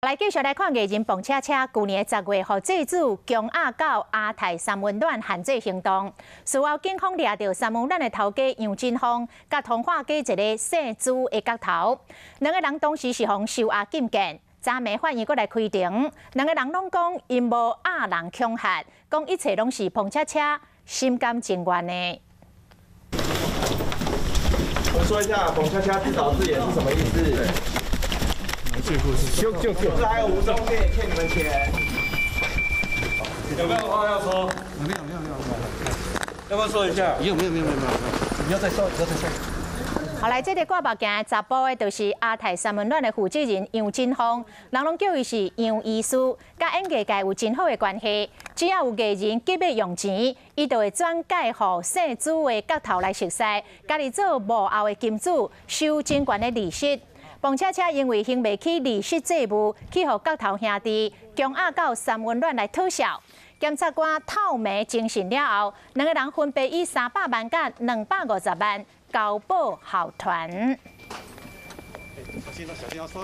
來繼續來看藝人磅車車，舊年10月，予債主強押到亞太三溫暖限制行動。事後警方掠著三溫暖的頭家楊振峰，佮通化街一个姓朱的角頭，兩个人當時是予收押禁見。昨暝法院閣來開庭，兩个人攏講𪜶無壓人恐嚇，講一切攏是磅車車心甘情願的。我說一下，磅車車自導自演是什麼意思？就就就，還有吳宗憲欠你們錢，有沒有話要說？沒有沒有沒有沒有，要不要說一下？沒有沒有沒有沒有沒有，你要再說，你要再說。後來，這个掛目鏡的查埔的，就是亞太三溫暖的負責人楊振峰，人攏叫伊是楊醫師，佮演藝界有真好的關係。只要有藝人急欲用錢，伊就會轉介予姓朱的角頭來熟似，家己做幕後的金主，收真懸的利息。磅車車因為還袂起利息債務，去予角頭兄弟強押到三溫暖來討數。檢察官透明偵訊了後，兩个人分別以300萬佮250萬交保候傳。小心，小心要說。